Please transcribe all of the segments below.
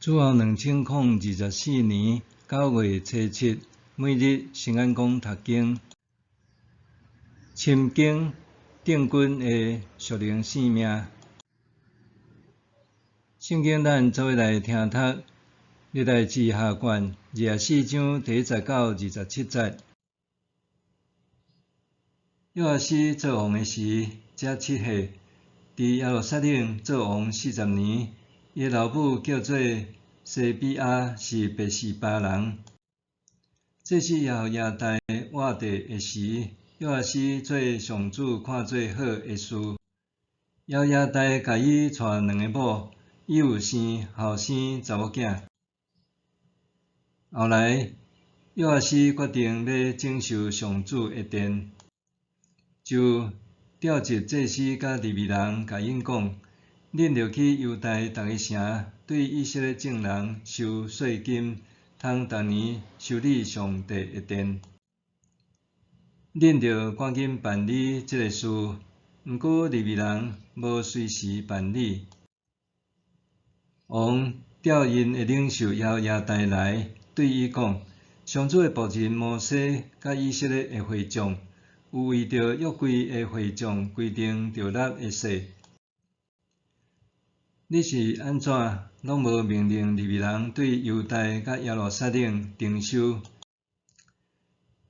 主後2024年9月初7，每日新眼光讀經，深耕定軍的屬靈性命。聖經咱做伙來聽讀《歷代志下卷》24章第1節到27節。約阿斯做王的時，才7歲，佇耶路撒冷做王40年。伊的老母叫做西比亞，是別是巴人。祭司耶何耶大活著的時，約阿斯做上主看做好的事。耶何耶大共伊娶兩个某，伊有生後生查某囝。後來，約阿斯決定欲整修上主的殿，就召集祭司佮利未人，共𪜶講：恁著去猶大逐个城，對以色列眾人收稅金，通逐年修理上帝的殿。恁著趕緊辦理這个事。毋過利未人無隨時辦理。王調𪜶的領袖耶何耶大來，對伊講：上主的僕人摩西佮以色列的會眾，有為著約櫃的會眾規定著納的稅。你是按怎攏無命令利未人對猶大佮耶路撒冷徵收？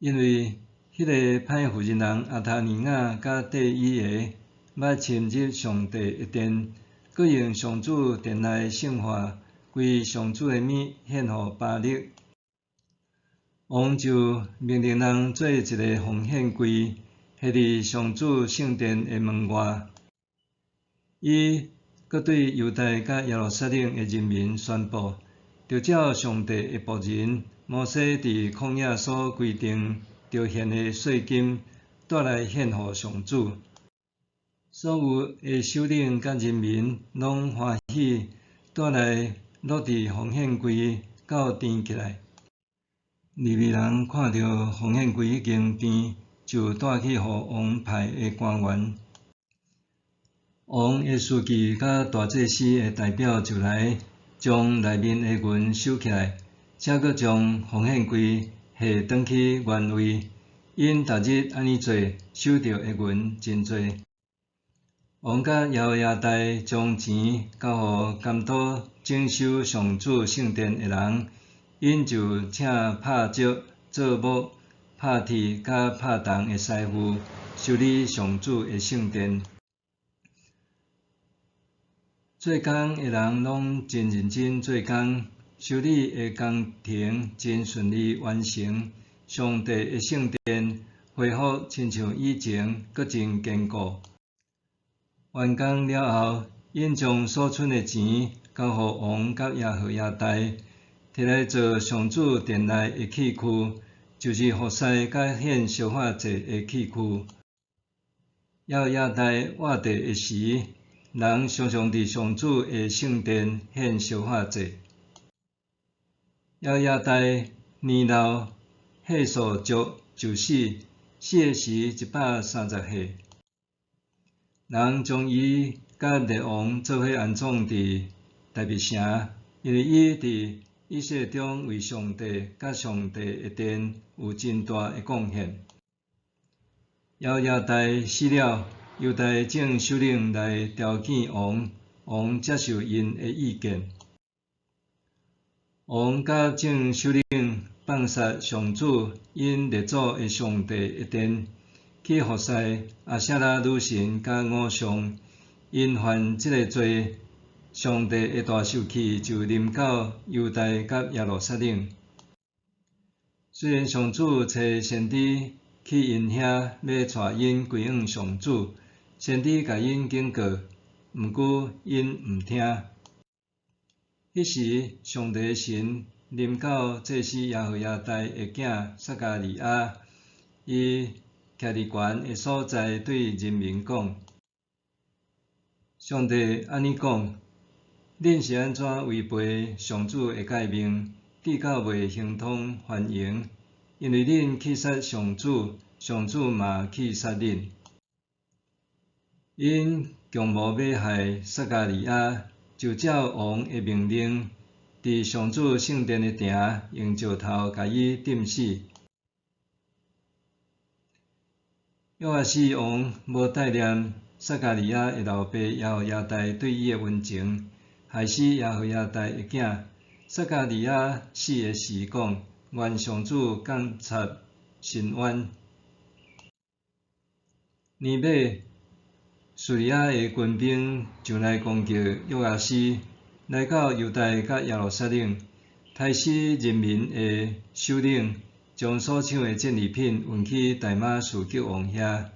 因為彼個歹婦人亞他利雅佮綴伊的，欲侵入上帝的殿，閣用上主殿內聖化歸上主的物獻予巴力。王就命令人做一个奉獻櫃，彼佇上主聖殿的門外。伊閣對猶大佮耶路撒冷的人民宣布，著照上帝的僕人摩西佇曠野所規定著獻的稅金，帶來獻予上主。所有的首領佮人民攏歡喜，帶來摞佇奉獻櫃到殿起來。利未人看著奉獻櫃已經殿，就帶去予王派的官員。王的書記佮大祭司的代表就來，將內面的銀收起來，才閣將奉獻櫃下轉去原位。𪜶逐日按呢做，收著的銀真濟。王佮耶何耶大將錢交予監督整修上主聖殿的人，𪜶就請拍石、做木、拍鐵佮拍銅的師傅修理上主的聖殿。做工的人攏真認真做工，修理的工程真順利完成。上帝的聖殿恢復親像以前，閣真堅固。完工了後，𪜶將所剩的錢交予王佮耶何耶大，提來做上主殿內的器具，就是服侍佮獻燒化祭的器具。耶何耶大活著的時，人常常佇上主的聖殿獻燒化祭。耶何耶大年老，歲數足就死，死的時130歲。人將伊佮列王做伙安葬佇大衛城，因為伊佇以色列中為上帝佮上帝的殿有真大的貢獻。耶何耶大死了，猶大眾首領來朝見王，王接受𪜶的意見。王佮眾首領放殺上主𪜶列祖的上帝的殿，去服侍阿舍拉女神佮偶像，𪜶犯這个罪，上帝的大受氣就臨到猶大佮耶路撒冷。雖然上主差先知去𪜶遐，欲帶𪜶歸向上主，先知共𪜶警告，毋過𪜶毋聽。彼時，上帝的神臨到祭司耶何耶大的囝撒迦利亞，伊徛佇懸的所在對人民講：上帝按呢講：恁是按怎違背上主的誡命，至到袂亨通繁榮？因為恁棄殺上主，上主嘛棄殺恁。𪜶強謀欲害撒迦利亞，就照王的命令，佇上主聖殿的埕用石頭共伊釘死。約阿施王無待念撒迦利亞的老爸耶何耶大對伊的溫情，害死耶何耶大的囝。撒迦利亞死的時講：願上主鑒察伸冤。年尾，敘利亞的軍兵上來攻擊約阿施，來到猶大佮耶路撒冷，刣死人民的首領，將所搶的戰利品運去大馬士革王遐。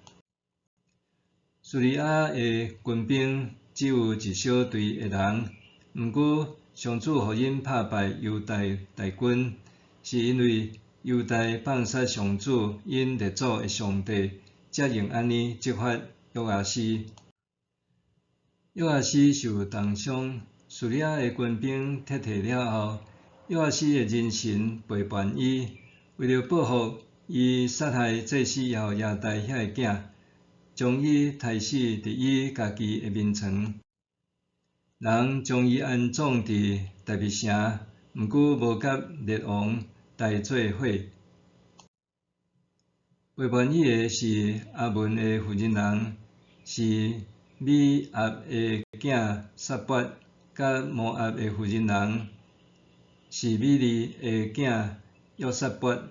敘利亞的軍兵只有一小隊的人，毋過上主予𪜶拍敗猶大大軍，是因為猶大放殺上主𪜶列祖的上帝，才用按呢責罰約阿施。約阿施受重傷，敘利亞的軍兵撤退了後，約阿施的人臣背叛伊，為著報復，伊殺害祭司耶何耶大遐的囝，將伊刣死佇伊家己的眠床。人將伊安葬佇大衛城，毋過無佮列王大做伙。背叛伊的是亞捫的婦人人，是米押的囝撒拔，佮摩押的婦人人是米利的囝約撒拔。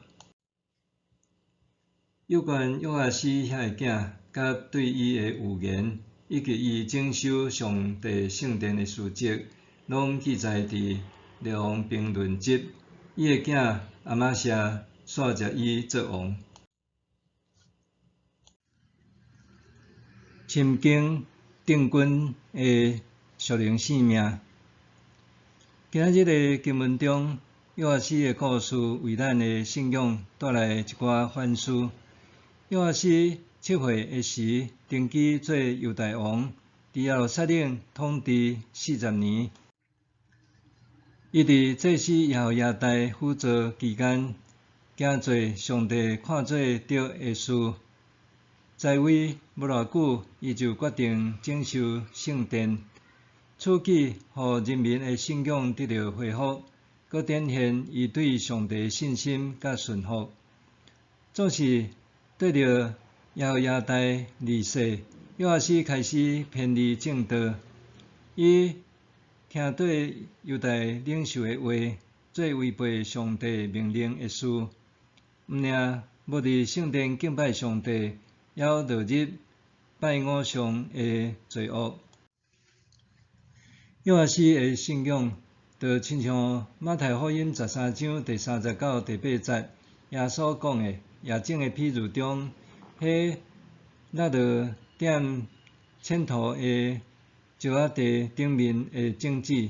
有關約阿施遐的囝，佮對伊的預言，以及伊整修上帝聖殿的事蹟，攏記載佇列王評論集。伊的囝亞瑪謝紲接伊做王。深耕定根的屬靈生命。今仔日的經文中，約阿施的故事為咱的信仰帶來一寡反思。約阿施7歲的時，登基做猶大王，佇耶路撒冷統治40年。伊佇祭司耶何耶大輔佐期間，行做上帝看做對的事。在位無偌久，伊就決定整修聖殿。此舉予人民的信仰得著恢復，閣展現伊對上帝的信心佮順服。總是綴著耶何耶大離世，約阿施開始偏離正道。伊聽對猶大領袖的話，做違背上帝命令的事，毋爾無佇聖殿敬拜上帝，猶落入拜偶像的罪惡。約阿施的信仰，就親像馬太福音13章第30到第8節耶穌講的夜種的比喻中，彼落落踮淺土的石仔地頂面的種子。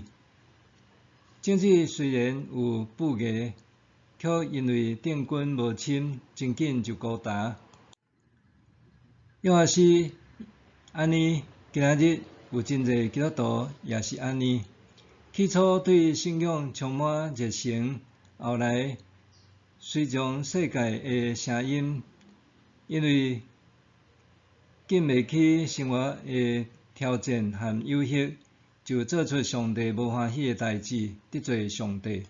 種子雖然有布芽，卻因為定根無深，真緊就枯焦。約阿施按呢，今仔日有真濟基督徒也是按呢。起初對信仰充滿熱誠，後來隨從世界的聲音，因為禁袂起生活的挑戰和誘惑，就做出上帝無歡喜的代誌，得罪上帝。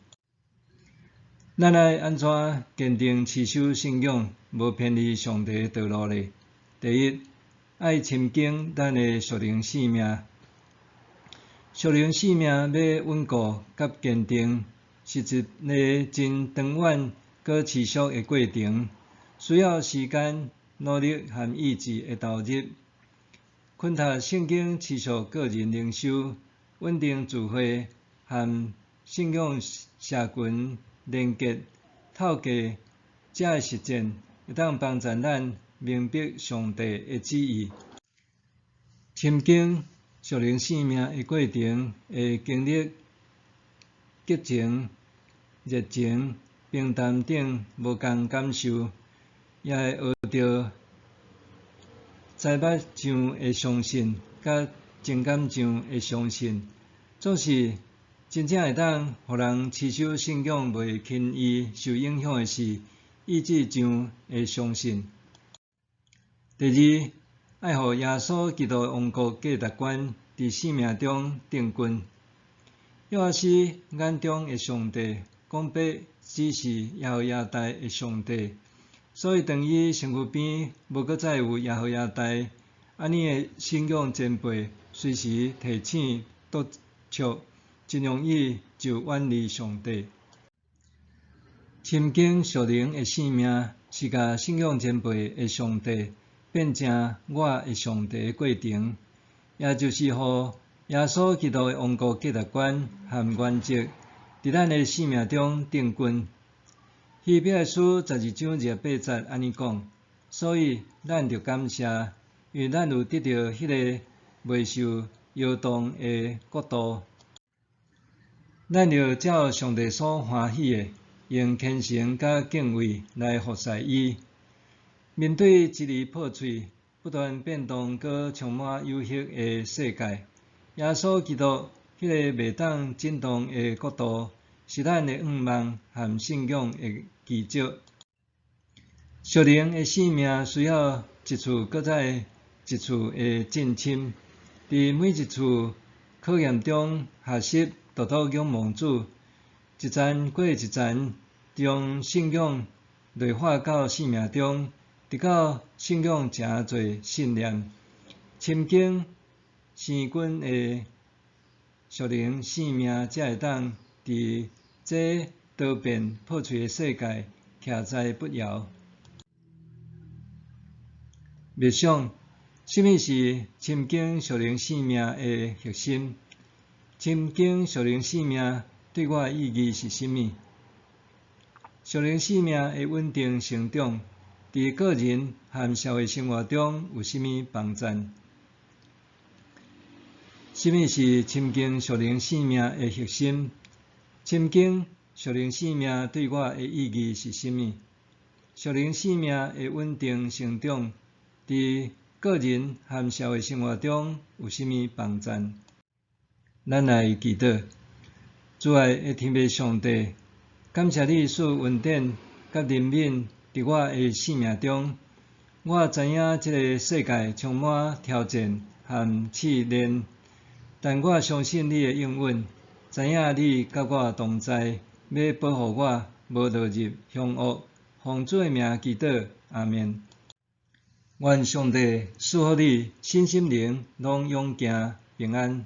咱愛按怎堅定持守信仰，無偏離上帝的道路呢？第一，愛深耕咱的屬靈生命。屬靈生命欲穩固佮堅定，是一个真長遠閣持續的過程，需要時間、努力和意志的投入。勤讀聖經、持續個人靈修、穩定聚會和信仰社群連結，透過這个實踐，會當幫助咱明白上帝的旨意。深耕屬靈生命的過程，會經歷激情、熱情、平淡等無仝感受，也會學著才捌上的相信，佮情感上的相信，總是真正會當予人持守信仰袂輕易受影響的是意志上的相信。第二，愛予耶穌基督的王國價值觀佇生命中定根。約阿斯眼中的上帝，講白只是耶何耶大的上帝，所以當伊身軀邊無閣再有耶何耶大，按呢的信仰前輩隨時提醒督促，真容易就遠離上帝。親近屬靈的生命，是共信仰前輩的上帝變成我的上帝的過程，也就是予耶穌基督的王國價值觀和原則，佇咱的生命中定根。希伯來書12章28節按呢講，所以咱著感謝，因為咱有得著彼个袂受搖動的國度。咱著照上帝所歡喜的，用虔誠佮敬畏來服侍伊。面對支離破碎、不斷變動、閣充滿誘惑的世界，耶穌基督彼個袂當震動的國度，是咱的向望和信仰的基石。屬靈的生命需要一次閣再一次的進深，佇每一次考驗中學習獨獨仰望主，一層過一層，將信仰內化到生命中，直到信仰成做信念。親近生根的屬靈生命，才會當佇這多變破碎的世界徛在不搖。默想，啥物是親近屬靈生命的核心？親近屬靈生命對我的意義是啥物？屬靈生命的穩定成長，佇個人和社會生活中有啥物幫贊？啥物是親近屬靈生命的核心？親近屬靈生命對我的意義是啥物？屬靈生命的穩定成長，佇個人和社會生活中有啥物幫贊？咱來祈禱，慈愛的天父上帝，感謝你賜恩典佮憐憫佇我的生命中。我知影這个世界充滿挑戰和試煉，但我相信你的應允，知影你佮我同在，欲保護我，無落入凶惡。奉主的名祈禱，阿們。願上帝賜予你身心靈攏勇健平安。